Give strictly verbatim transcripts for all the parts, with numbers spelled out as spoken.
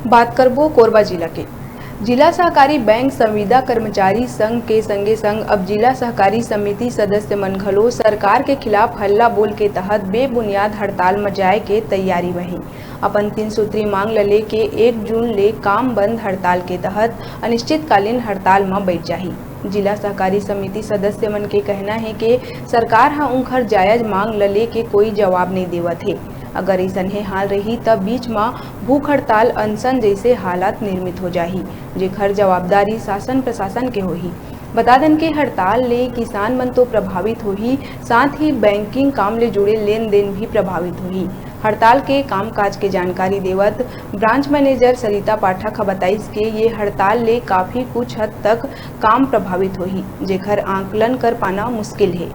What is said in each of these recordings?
बात करबो कोरबा जिला के। जिला सहकारी बैंक संविदा कर्मचारी संघ के संगे संग अब जिला सहकारी समिति सदस्य मन घलो सरकार के खिलाफ हल्ला बोल के तहत बेबुनियाद हड़ताल म जाए के तैयारी म हे। अपन तीन सूत्री मांग ल लेके एक जून ले काम बंद हड़ताल के तहत अनिश्चितकालीन हड़ताल म बैठ जाही। जिला सहकारी समिति सदस्य मन के कहना हे के सरकार ह उंखर जायज मांग ल लेके कोई जवाब नइ देवत हे। अगर अइसनहे हाल रही, त बीच म भूख हड़ताल, अनशन जइसे हालात निर्मित हो जाही, जेखर जवाबदारी शासन प्रशासन के होही। बता देन के हड़ताल ले किसान मन तो प्रभावित होही, साथ ही बैंकिंग काम ले जुड़े लेन देन भी प्रभावित होही। हड़ताल के कामकाज के जानकारी देवत ब्रांच मैनेजर सरिता पाठक ह बताइस के ये हड़ताल ले काफी कुछ हद तक काम प्रभावित होही, जेखर आंकलन कर पाना मुश्किल हे।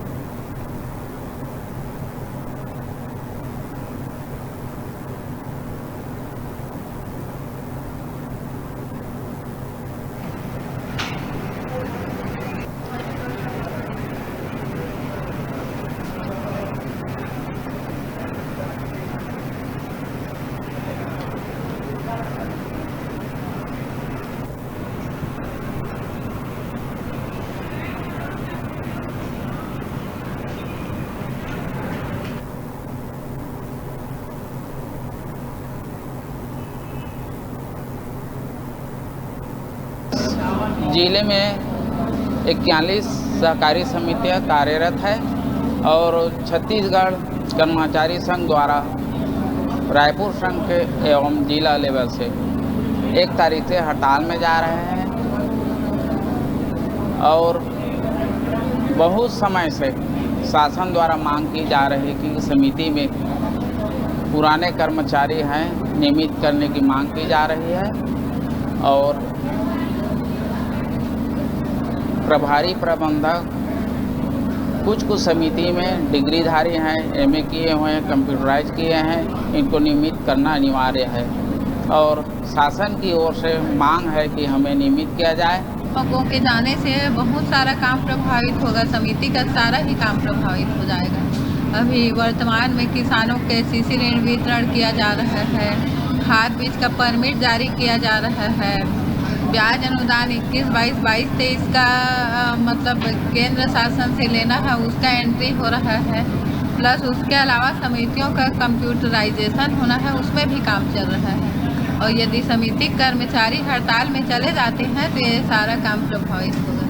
जिले में इक्यालीस सहकारी समितियां कार्यरत है और छत्तीसगढ़ कर्मचारी संघ द्वारा रायपुर संघ के एवं जिला लेवल से एक तारीख से हड़ताल में जा रहे हैं और बहुत समय से शासन द्वारा मांग की जा रही कि समिति में पुराने कर्मचारी हैं, नियमित करने की मांग की जा रही है और प्रभारी प्रबंधक कुछ कुछ समिति में डिग्रीधारी हैं, एमए किए हुए हैं, कंप्यूटराइज किए हैं, इनको नियमित करना अनिवार्य है और शासन की ओर से मांग है कि हमें नियमित किया जाए। लोगों के जाने से बहुत सारा काम प्रभावित होगा, समिति का सारा ही काम प्रभावित हो जाएगा। अभी वर्तमान में किसानों के सीसी ऋण वितरण किया जा रहा है, खाद बीज का परमिट जारी किया जा रहा है, ब्याज अनुदान इक्कीस बाईस, बाईस तेईस का, अ, मतलब केंद्र शासन से लेना है, उसका एंट्री हो रहा है। प्लस उसके अलावा समितियों का कंप्यूटराइजेशन होना है, उसमें भी काम चल रहा है। और यदि समिति कर्मचारी हड़ताल में चले जाते हैं तो ये सारा काम प्रभावित होगा।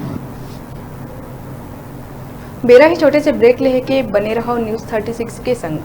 बेरा ही छोटे से ब्रेक लेके बने रहो न्यूज़ थर्टी सिक्स के संग।